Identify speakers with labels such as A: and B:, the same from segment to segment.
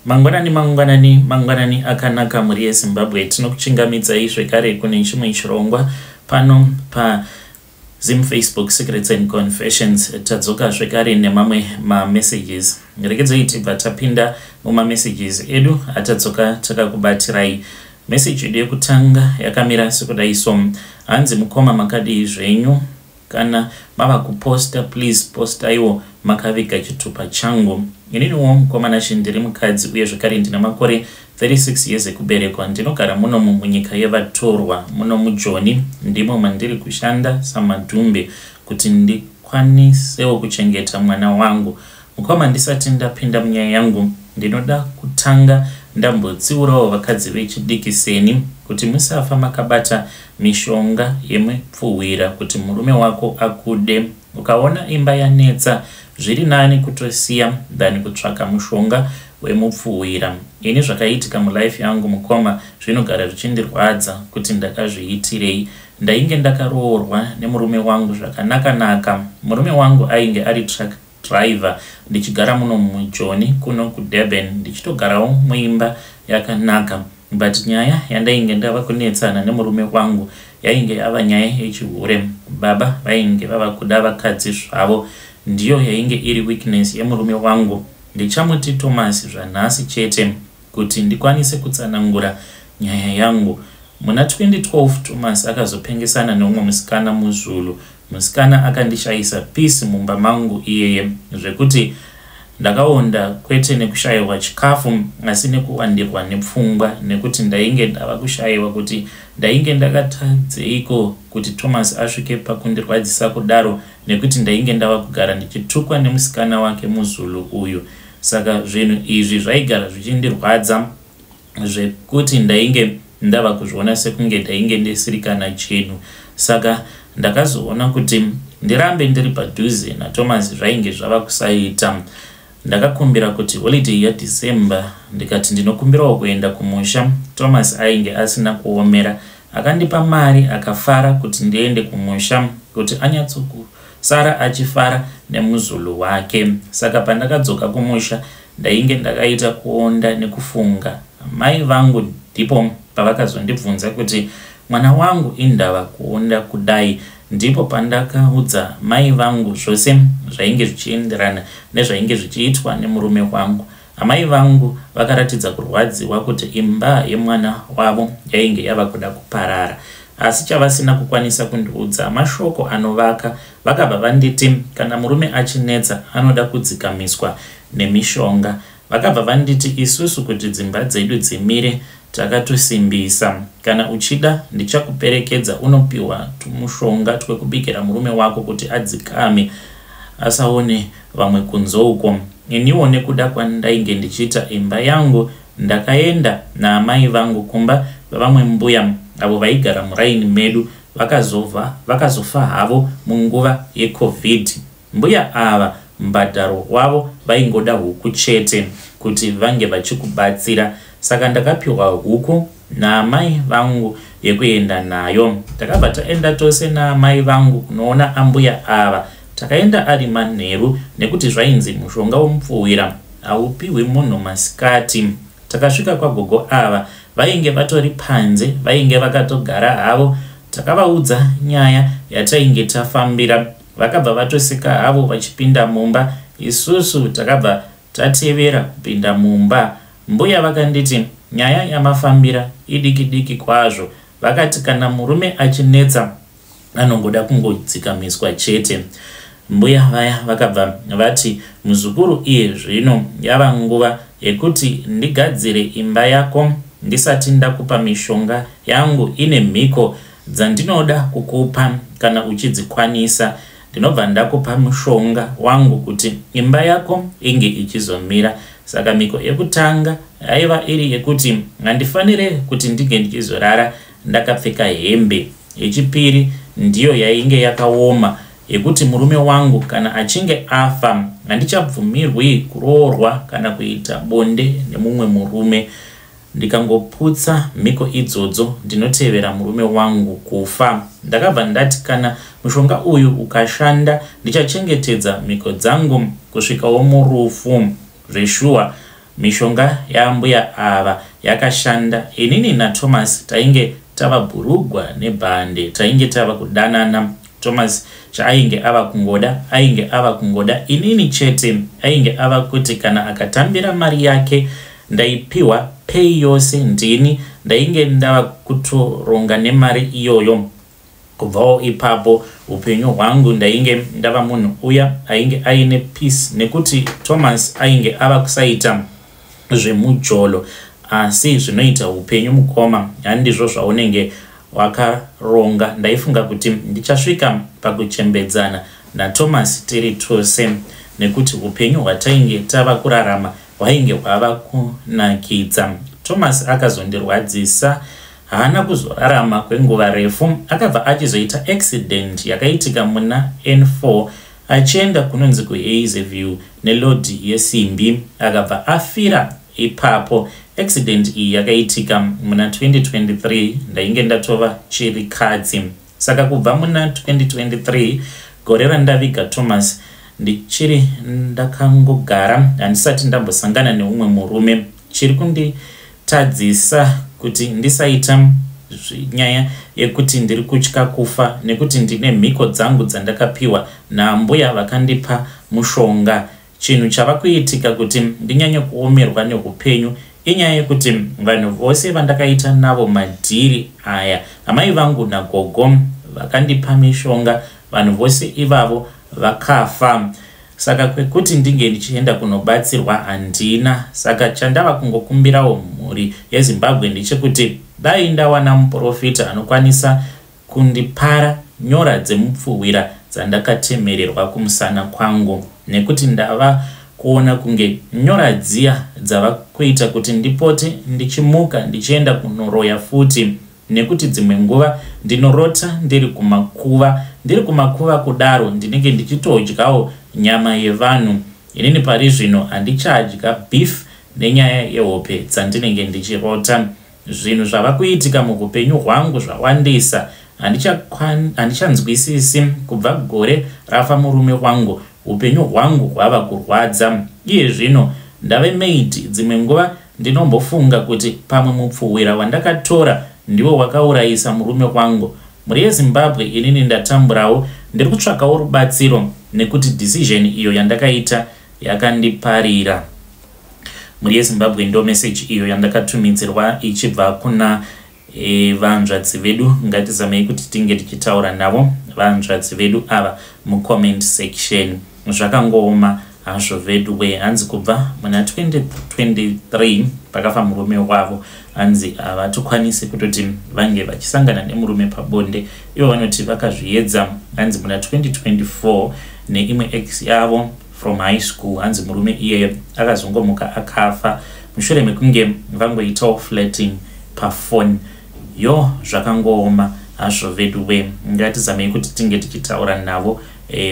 A: Mangwanani mangwanani mangwanani akanaka mhuri yeZimbabwe tinokuchingamidzai zvekare kune chimwe chirongwa pano pa Zim Facebook Secrets and Confessions tadzoka zvekare nemamwe mamessages regedzai tibva tapinda mumamessages edu atadzoka takakubatirai message yedu yekutanga yakamira sekudai so hanzi mukoma makadii zvenyu Kana mava kuposta please postaiwo makaviga chitupa changu. Ininiwo mukoma Nashe ndiri mukadzi uye zvekare ndine makore 36 years ekuberekwa. Ndinogara munomu munyika yevatorwa muno muJoni ndimo mandiri kushanda saMadhumbe kuti ndikwanisewo kuchengeta mwana wangu. Mukoma ndisati ndapinda munyaya yangu ndinoda kutanga ndambotsiurawo vakadzi vechidiki seni kuti musafa makabata mishonga yemipfuhwira kuti murume wako akude. Ukaona imba yanetsa zviri nani kutosiya than kutsvaka mushonga wemupfuhwira. Ini zvakaitika mulife yangu mukoma zvinogara zvichindirwadza kuti ndakazviitirei. Ndainge ndakaroorwa nemurume wangu zvakanaka naka. Murume wangu ainge ari truck driver ndichigara muno muJoni kuno kuDurban ndichitogarawo muimba yakanaka but nyaya yandainge ndava kunetsana nemurume wangu yainge yava nyaya yechihure baba vainge vava kuda vakadzi zvavo ndiyo yainge iri weakness yemurume wangu ndichamuti Thomas zvanhasi chete kuti ndikwanise kutsanangura nyaya yangu muna 2012 Thomas akazopengesana neumwe musikana muZulu Musikana akandishaisa peace mumba mangu iyeye zvekuti ndakaonda kwete nekushaiwa chikafu asi nekuwandirwa nepfungwa nekuti ndainge ndava kushaiwa kuti ndainge ndakatadzeiko kuti Thomas asvike pakundirwadzisa kudaro nekuti ndainge ndava kugara ndichitukwa nemusikana wake muZulu uyu saka zvinhu izvi zvaigara zvichindirwadza zvekuti ndainge ndava kuzviona sekunge ndainge ndisiri kana chinhu saka ndakazoona kuti ndirambe ndiri padhuze naThomas zvainge zvava kusaita. Ndakakumbira kuti holiday yaDecember ndikati ndinokumbirawo kuenda kumusha. Thomas ainge asina kuomera akandipa mari akafara kuti ndiende kumusha kuti anyatsokusara achifara nemuzulu wake. Saka pandakadzoka kumusha Ndainge ndakaita kuonda nekufunga. Mai vangu ndipo pavakazondibvunza kuti mwana wangu indava kuonda kudai. Ndipo pandakaudza mai vangu zvose zvainge zvichienderana nezvainge zvichiitwa nemurume wangu. Amai vangu vakaratidza kurwadziwa kuti imba yemwana wavo yainge yava kuda kuparara. Asi chavasina kukwanisa kundiudza mashoko anovaka. Vakabva vanditi kana murume achinetsa anoda kudzikamiswa nemishonga. Vakabva vanditi isusu kuti dzimba dzedu dzimire takatosimbisa. Kana uchida ndichakuperekedza unopiwa tumushonga twekubikira murume wako kuti adzikame asaone vamwe kunze uko. Iniwo nekuda kwandainge ndichiita imba yangu ndakaenda naamai vangu kumba kwevamwe mbuya avo vaigara muraini medu vakazova vakazofa havo munguva yeCovid. Mbuya ava mbhadharo wavo vaingoda huku chete kuti vange vachikubatsira saka ndakapiwa huku naamai vangu yekuenda nayo. Takabva taenda tose naamai vangu kunoona ambuya ava. Takaenda ari manheru nekuti zvainzi mushonga womupfuhwira haupihwi munhu masikati. Takasvika kwagogo ava vainge vatori panze vainge vakatogara havo. Takavaudza nyaya yatainge tafambira Vakabva vatoseka havo vachipinda mumba isusu takabva tatevera kupinda mumba. Mbuya vakanditi nyaya yamafambira idiki diki kwazvo. Vakati kana murume achinetsa anongoda kungodzikamiswa chete. Mbuya vaya vakabva vati muzukuru iye zvino yava nguva yekuti ndigadzire imba yako ndisati ndakupa mishonga yangu ine mhiko dzandinoda kukupa kana uchidzikwanisa ndinobva ndakupa mushonga wangu kuti imba yako inge ichizomira saka mhiko yekutanga yaiva iri yekuti handifanire kuti ndinge ndichizorara ndakapfeka hembe yechipiri ndiyo yainge yakaoma yekuti murume wangu kana achinge afa handichabvumirwi kuroorwa kana kuita bonde nemumwe murume Ndikangoputsa mhiko idzodzo ndinotevera murume wangu kufa. Ndakabva ndati kana mushonga uyu ukashanda ndichachengetedza mhiko dzangu kusvikawo murufu. Zveshuwa Mishonga yaambuya ava yakashanda. Inini naThomas tainge tava bhurugwa nebhande, tainge tava kudanana. Thomas chaainge ava kungoda, ainge ava kungoda inini chete. Ainge ava kuti kana akatambira mari yake ndaipiwa pay yose, ndini ndainge ndava kutoronga nemari iyoyo. Kubvawo ipapo upenyu hwangu ndainge ndava munhu uya ainge aine peace nekuti Thomas ainge ava kusaita zvemujolo. Asi zvinoita upenyu mukoma handizvo zvaunenge wakaronga. Ndaifunga kuti ndichasvika pakuchembedzana naThomas tiri tose nekuti upenyu hwatainge tava kurarama hwainge hwava kunakidza. Thomas akazondirwadzisa. Haana kuzorarama kwenguva refu, akabva achizoita accident yakaitika muna N4 achienda kunonzi kuHazyview nelodhi yesimbi, akabva afira ipapo. Accident iyi yakaitika muna 2023, ndainge ndatova chirikadzi. Saka kubva muna 2023 gore randaviga Thomas, ndichiri ndakangogara, handisati ndambosangana neumwe murume. Chiri kunditadzisa kuti ndisaita nyaya yekuti ndiri kutya kufa nekuti ndine mhiko dzangu dzandakapiwa naambuya vakandipa mushonga. Chinhu chava kuitika kuti ndinyanye kuomerwa neupenyu inyaya yekuti vanhu vose vandakaita navo madhiri aya, amai vangu nagogo vakandipa mishonga, vanhu vose ivavo vakafa. Saka kwekuti ndinge ndichienda kunobatsirwa handina. Saka chandava kungokumbirawo mhuri yeZimbabwe ndechekuti dai ndawana muprofita anokwanisa kundipara nyora dzemupfuhwira dzandakatemererwa kumusana kwangu, nekuti ndava kuona kunge nyora dziya dzava kuita kuti ndipote ndichimuka ndichienda kunoroya futi, nekuti dzimwe nguva ndinorota ndiri kumakuva. Ndiri kumakuva kudaro ndinenge ndichitodyawo nyama yevanhu. Inini pari zvino handichadya beef nenyaya yehope dzandinenge ndichirota. Zvinhu zvava kuitika muupenyu hwangu zvawandisa, handichanzwisisi. Kubva gore rafa murume wangu upenyu hwangu hwava kurwadza. Iye zvino ndave maid. Dzimwe nguva ndinombofunga kuti pamwe mupfuhwira wandakatora ndiwo wakaurayisa murume wangu. Mhuri yeZimbabwe, inini ndatamburawo, ndiri kutsvakawo rubatsiro nekuti decision iyo yandakaita yakandiparira. Mhuri yeZimbabwe, ndo message iyo yandakatumidzirwa ichibva kuna vanzvadzi vedu. Ngatizamei kuti tinge tichitaura navo vanzvadzi vedu ava mucomment section. Zvakangooma hazvo vedu we. Hanzi kubva muna 2023 pakafa murume wavo, hanzi havatokwanisi kutoti vange vachisangana nemurume pabonde. Ivo vanoti vakazviedza, hanzi muna 2024 neimwe ex yavo from high school. Hanzi murume iyeye akazongomuka akafa mushure mekunge vangoitawo flirting pafoni. Yo, zvakangooma hazvo vedu we. Ngatizamei kuti tinge tichitaura navo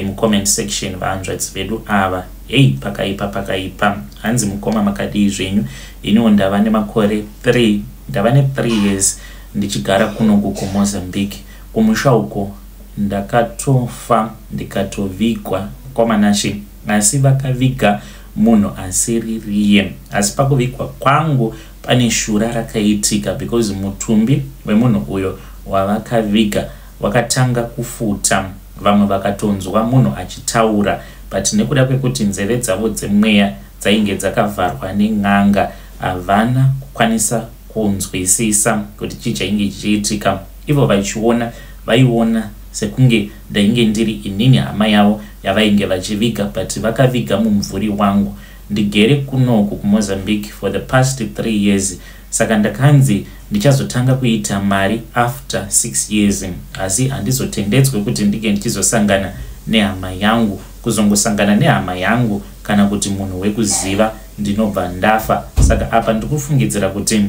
A: mucomment section vanzvadzi vedu ava. Hei, pakaipa, pakaipa. Hanzi, mukoma, makadii zvenyu? Iniwo ndava nemakore 3, ndava ne3 years ndichigara kunoku kuMozambique. Kumusha uko ndakatofa ndikatovigwa, mukoma Nashe, asi vakaviga munhu asiririye. Asi pakuvigwa kwangu pane shura rakaitika because mutumbi wemunhu uyo wavakaviga wakatanga kufuta. Vamwe vakatonzwa munhu achitaura, but nekuda kwekuti nzeve dzavo dzemweya dzainge dzakavharwa nen'anga, havana kukwanisa kunzwisisa kuti chii chainge chichiitika. Ivo vachiona, vaiona sekunge ndainge ndiri inini hama yavo yavainge vachiviga, but vakaviga mumvuri wangu. Ndigere kunoku kuMozambique for the past 3 years. Saka ndakanzi ndichazotanga kuita mari after 6 years, asi handizotendedzwe kuti ndinge ndichizosangana nehama yangu. Kuzongosangana nehama yangu kana kuti munhu wekuziva, ndinobva ndafa. Saka apa ndikufungidzira kuti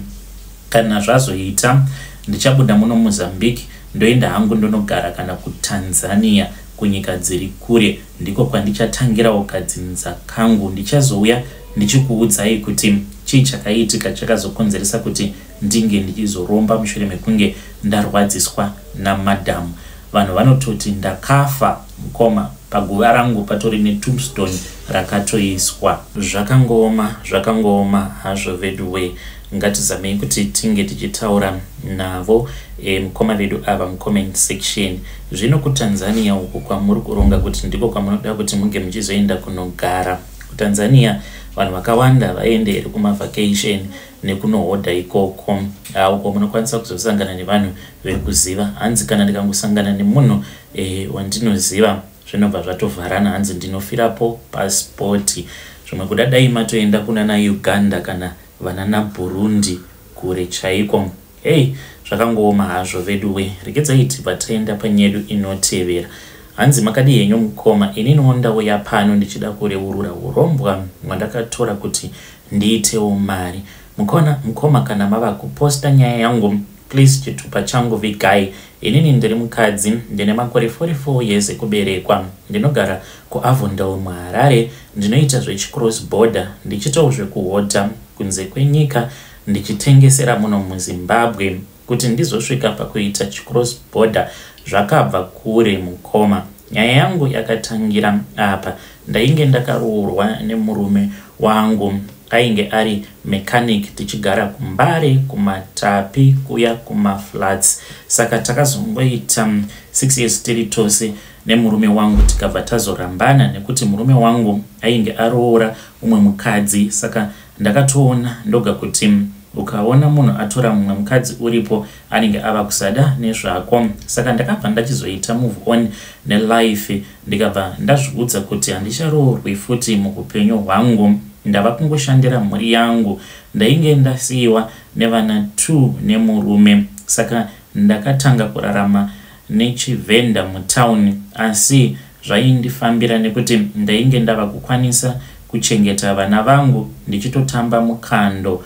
A: kana zvazoita, ndichabuda muno Mozambique, ndoenda hangu ndonogara kana kuTanzania, kunyika dziri kure. Ndiko kwandichatangirawo kadzinza kangu. Ndichazouya ndichikuudzai kuti chii chakaitika chakazokonzeresa kuti ndinge ndichizoromba mushure mekunge ndarwadziswa namadhamu. Vanhu vanototi ndakafa, mukoma. Paguva rangu patori netombstone rakatoiswa. Zvakangooma zvakangooma hazvo veduwee ngatizamei kuti tinge tichitaura navo e, mukoma vedu ava mucomment section. Zvino kuTanzania uku kwamuri kuronga kuti ndiko kwamunoda kuti munge muchizoenda kunogara. KuTanzania vanhu vakawanda vaende here kumavacation nekunohodha ikoko. Ah, uko munokwanisa kuzosangana nevanhu vekuziva. Hanzi kana ndikangosangana nemunhu e, wandinoziva zvinobva zvatovharana hanzi ndinofirapo pasipoti. Zvimwe kuda dai matoenda kunana Uganda kana vanana Burundi kure chaiko. Hey, zvakangooma hazvo veduwe. Regedzai tibva taenda panyedu inotevera. Hanzi makadii henyu mukoma, ininiwo ndauya pano ndichida kureurura hurombwa hwandakatora kuti ndiitewo mari. Mukona, mukoma kana mava kuposta nyaya yangu please chitupa changu vigai. Inini ndiri mukadzi ndine makore 44 years ekuberekwa. Ndinogara kuAvondale muHarare. Ndinoita zvechicross border ndichitawo zvekuhodha kunze kwenyika ndichitengesera muno muZimbabwe. Kuti ndizosvika pakuita chicross border zvakabva kure mukoma. Nyaya yangu yakatangira apa. Ndainge ndakaroorwa nemurume wangu ainge ari mechanic tichigara kuMbare kuMatapi kuya kumaflats. Saka takazongoita 6 years tiri tose nemurume wangu tikabva tazorambana nekuti murume wangu ainge aroora umwe mukadzi saka ndakatoona ndoga kuti ukaona munhu atora mumwe mukadzi uripo anenge ava kusada nezvako saka ndakabva ndachizoita move on nelife ndikabva ndazviudza kuti handicharoorwi futi muhupenyu hwangu ndava kungoshandira mhuri yangu ndainge ndasiiwa nevana two nemurume saka ndakatanga kurarama nechivhenda mutown asi zvaindifambira nekuti ndainge ndava kukwanisa kuchengeta vana vangu ndichitotamba mukando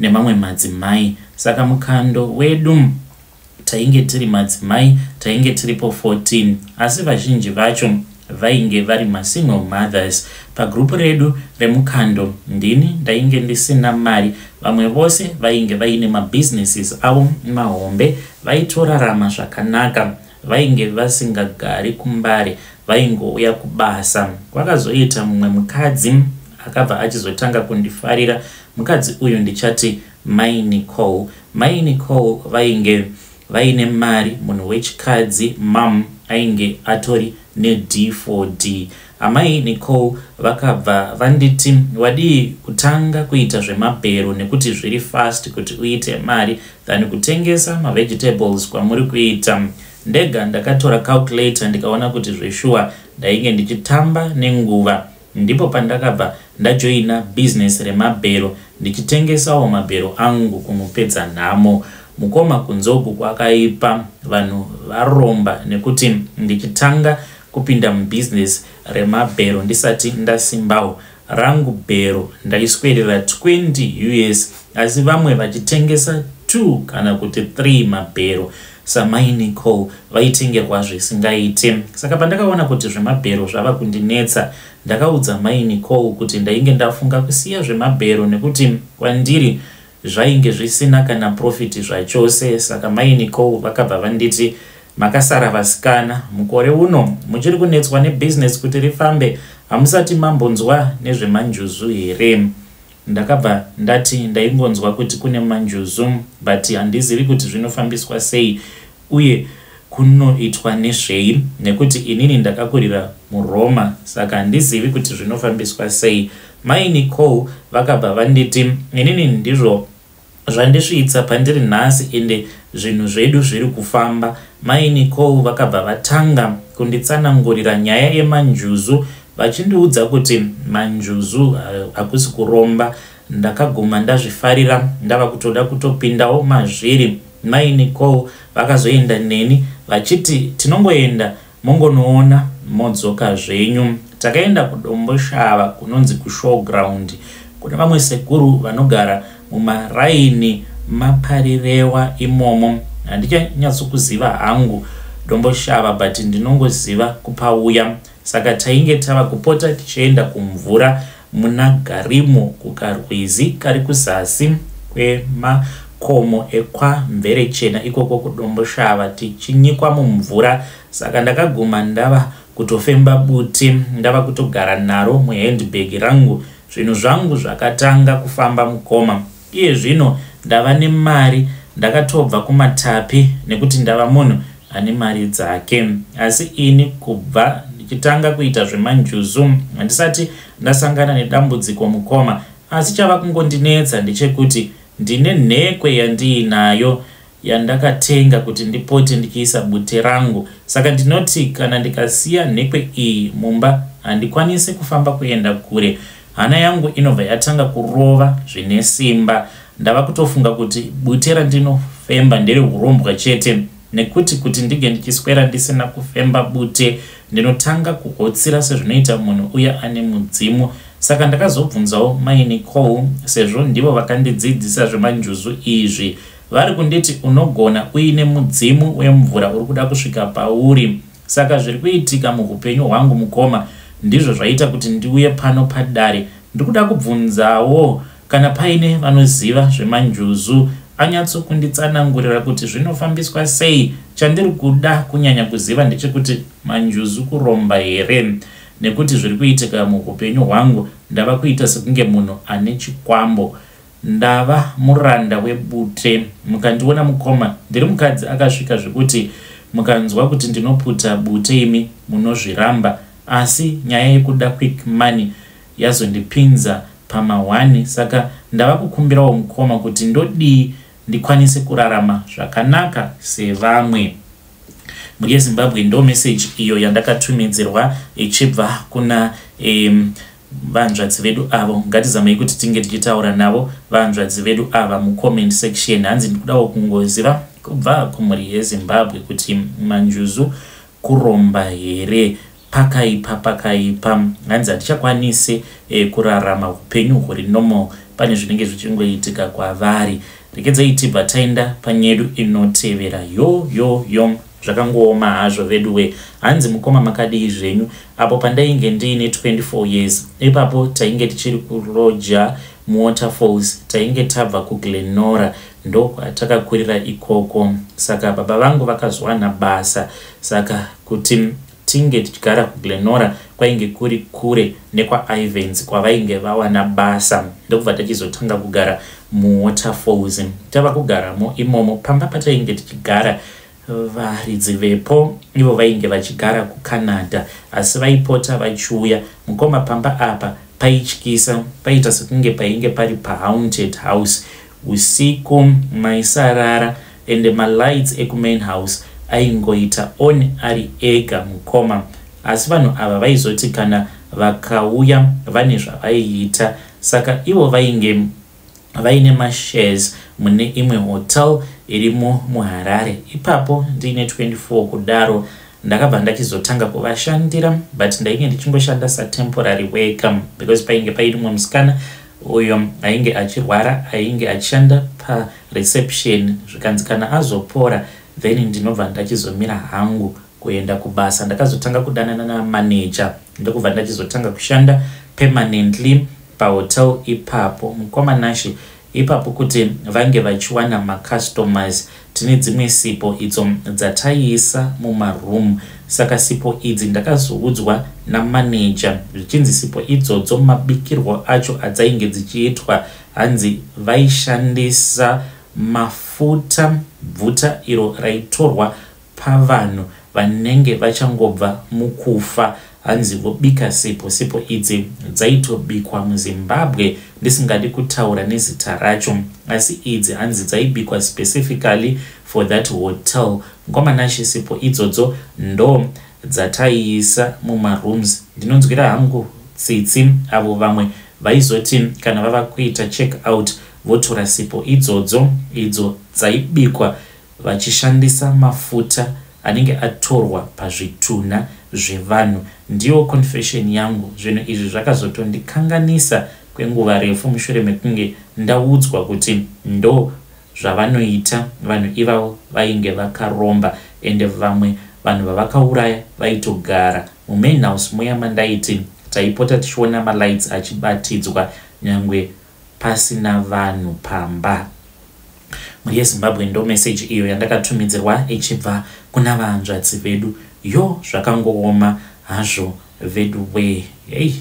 A: nemamwe madzimai saka mukando wedu tainge tiri madzimai tainge tiripo 14 asi vazhinji vacho vainge vari masingle mothers. Pagroup redu remukando ndini ndainge ndisina mari vamwe vose vainge vaine mabusinesses avo mahombe vaitorarama zvakanaka. Vainge vasingagari kuMbare vaingouya kubasa. Kwakazoita mumwe mukadzi akabva achizotanga kundifarira. Mukadzi uyu ndichati Mai Nicole. Mai Nicole vainge vaine mari munhu wechikadzi mum ainge atori neD4D. Amai Nicole vakabva vanditi wadii kutanga kuita zvemabhero nekuti zviri fast kuti uite mari than kutengesa mavegetables kwamuri kuita. Ndega ndakatora calculator ndikaona kuti zveshuwa ndainge ndichitamba nenguva. Ndipo pandakabva ndajoina business remabhero ndichitengesawo mabhero angu kumupedza nhamo. Mukoma kunze uku kwakaipa vanhu varomba nekuti ndichitanga kupinda mubusiness remabhero ndisati ndasimbawo rangu bhero ndaiswerera 20 us asi vamwe vachitengesa 2 kana kuti 3 mabhero samai Nicole vaitengerwa zvisingaite. Saka pandakaona kuti zvemabhero zvava kundinetsa ndakaudza mai Nicole kuti ndainge ndafunga kusiya zvemabhero nekuti kwandiri zvainge zvisina kana profit zvachose. Saka mai Nicole vakabva vanditi makasara vasikana mukore uno muchiri kunetswa nebusiness kuti rifambe hamusati mambonzwa nezvemanjuzu here? Ndakabva ndati ndaingonzwa kuti kune manjuzu but handizivi kuti zvinofambiswa sei uye kunoitwa nezvei nekuti inini ndakakurira muRoma saka handizivi kuti zvinofambiswa sei. Mai Nicole vakabva vanditi inini ndizvo zvandisvitsa pandiri nhasi ende zvinhu zvedu zviri kufamba. Mai Nicole vakabva vatanga kunditsanangurira nyaya yemanjuzu vachindiudza kuti manjuzu hakusi kuromba. Ndakaguma ndazvifarira ndava kutoda kutopindawo mazviri. Mai Nicole vakazoenda neni vachiti tinongoenda mongonoona modzoka zvenyu. Takaenda kuDomboshava kunonzi kuShowground kune vamwe sekuru vanogara mumaraini maParirewa imomo. Handichanyatsokuziva hangu Domboshava but ndinongoziva kupauya. Saka tainge tava kupota tichienda kumvura muna Garimo kukarwizi kari kuzasi kwemakomo ekwaMverechena ikoko kuDomboshava tichinyikwa mumvura. Saka ndakaguma ndava kutofemba bute ndava kutogara naro muhandbag rangu. Zvinhu zvangu zvakatanga kufamba mukoma. Iye zvino ndava nemari, ndakatobva kumatapi nekuti ndava munhu ane mari dzake. Asi ini kubva ndichitanga kuita zvemanjuzu handisati ndasangana nedambudziko mukoma. Asi chava kungondinetsa ndechekuti ndine nhekwe yandiinayo yandakatenga kuti ndipote ndichiisa bute rangu. Saka ndinoti kana ndikasiya nhekwe iyi mumba handikwanise kufamba kuenda kure. Hana yangu inobva yatanga kurova zvine simba. Ndava kutofunga kuti bute randinofemba nderehurombwa chete nekuti kuti ndige ndichiswera ndisina kufemba bute ndinotanga kuhotsira sezvinoita munhu uya ane mudzimu. Saka ndakazobvunzawo mai Nicole sezvo ndivo vakandidzidzisa zvemanjuzu izvi. Vari kunditi unogona uine mudzimu wemvura uri kuda kusvika pauri. Saka zviri kuitika muhupenyu hwangu mukoma ndizvo zvaita kuti ndiuye pano padare. Ndiri kuda kubvunzawo kana paine vanoziva zvemanjuzu anyatsokunditsanangurira kuti zvinofambiswa sei. Chandiri kuda kunyanya kuziva ndechekuti manjuzu kuromba here nekuti zviri kuitika muhupenyu hwangu ndava kuita sekunge munhu ane chikwambo. Ndava muranda webute. Mukandiona mukoma ndiri mukadzi akasvika zvekuti mukanzwa kuti ndinoputa bute imi munozviramba. Asi nyaya yekuda quick money yazondipinza pamahwani saka ndava kukumbirawo mukoma kuti ndodii ndikwanise kurarama zvakanaka sevamwe. Mhuri yeZimbabwe ndo message iyo yandakatumidzirwa ichibva kuna vanzvadzi vedu avo. Ngatizamei kuti tinge tichitaura navo vanzvadzi vedu ava mucomment section. Hanzi ndikudawo kungoziva kubva kumhuri yeZimbabwe kuti manjuzu kuromba here. Pakaipa pakaipa. Hanzi hatichakwanise kurarama upenyu huri normal pane zvinenge zvichingoitika kwavari. Regedzai tibva taenda panyedu inotevera. Yo yo yo, zvakangooma hazvo veduwe. Hanzi mukoma makadii zvenyu? Apo pandainge ndiine 24 years ipapo tainge tichiri kuroja muWaterfalls. Tainge tabva kuGlenora, ndokwatakakurira ikoko. Saka baba vangu vakazowana basa, saka kuti tinge tichigara kuGlenora kwainge kuri kure nekwaIvans kwavainge vawana basa, ndokubva tachizotanga kugara muWaterfalls. Tava kugaramo imomo pamba patainge tichigara, varidzi vepo ivo vainge vachigara kuCanada asi vaipota vachiuya. Mukoma, pamba apa paityisa, paita sekunge painge pari pahaunted house. Usiku maisarara ende malights ekumain house aingoita on ari ega mukoma. Asi vanhu ava vaizoti kana vakauya vane zvavaiita. Saka ivo vainge vaine mashares mune imwe hotel irimo muHarare. Ipapo ndiine 24 kudaro ndakabva ndachizotanga kuvashandira, but ndainge ndichingoshanda satemporary worker because painge paine mumwe musikana uyo ainge achirwara ainge achishanda pareception. Zvikanzi kana azopora then ndinobva ndachizomira hangu kuenda kubasa. Ndakazotanga kudanana namanager ndokubva ndachizotanga kushanda permanently pahotel ipapo. Mukoma Nashe, ipapo kuti vange vachiwana macustomers, tine dzimwe sipo idzo dzataiisa mumaroom. Saka sipo idzi ndakazoudzwa namaneja zvichinzi sipo idzodzo mabikirwo acho adzainge dzichiitwa, hanzi vaishandisa mafuta bvuta iro raitorwa pavanhu vanenge vachangobva mukufa. Hanzi vobika sipo. Sipo idzi dzaitobikwa muZimbabwe, ndisingadi kutaura nezita racho, asi idzi hanzi dzaibikwa specifically for that hotel. Mukoma Nashe, sipo idzodzo ndo dzataiisa mumarooms. Ndinonzwira hangu tsitsi avo vamwe vaizoti kana vava kuita check out votora sipo idzodzo idzo dzaibikwa vachishandisa mafuta anenge atorwa pazvitunha zvevanhu. Ndiyo confession yangu. Zvinhu izvi zvakazotondikanganisa kwenguva refu mushure mekunge ndaudzwa kuti ndo zvavanoita vanhu ivavo. Vainge vakaromba ende vamwe vanhu vavakauraya vaitogara mumain house muya mandaiti taipota tichiona malights achibatidzwa nyangwe pasina vanhu pamba. Mhuri yeZimbabwe, ndo meseji iyo yandakatumidzirwa ichibva kuna vanzvadzi vedu. Yo, zvakangooma. hazvo veduwee. Hei.